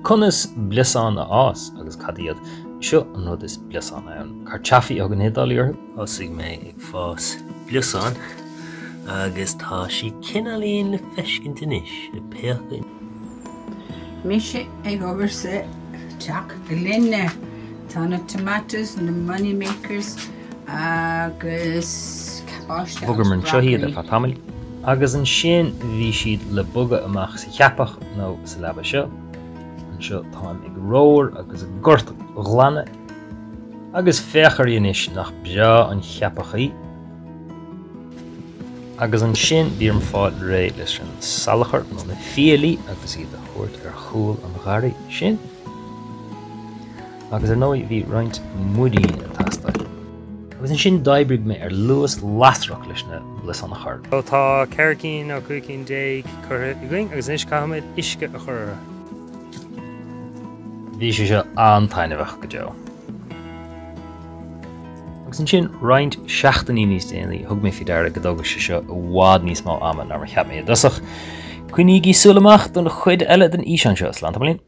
Conas bliosán a fhás agus cad iad? Seo an rud is bliosán ann. Carciofi a thugann na hIodálaigh orthu. Thosaigh mé ag fás bliosán agus tá sí cineáilín le feiscint anois ag péacadh. Mise ag obair sa teach gloine. Tá na tomatoes, na money makers agus cabáiste agus Bhogamar anseo iad ar broccoli. feadh tamaill agus ansin bhí siad le bogadh amach sa cheapach nó sa leaba seo. Anseo táim ag romhar agus ag gortghlanadh. Agus féach uirthi anois, nach breá an cheapach í? Agus ansin bhí orm fáil réidh leis an salachar nó na fiailí agus iad a thabhairt ar chúl an gharraí sin. Agus ar ndóigh bhí roinnt muirín ag teastáil. Agus ansin d'oibrigh mé ar luas lasrach leis na bliosáin a chur. Tá 14 cinn nó 15 cinn curtha againn agus anois caithfimid uisce a chur orthu. Bhí sé seo an-taitneamhach go deo. Agus ansin, roinnt seachtainí níos déanaí, thug mé faoi deara go dtógfadh sé seo i bhfad níos mó ama ná mar a cheap mé i dtosach. Coinnígí súil amach don chuid eile den fhíseán seo. Slán tamaillín.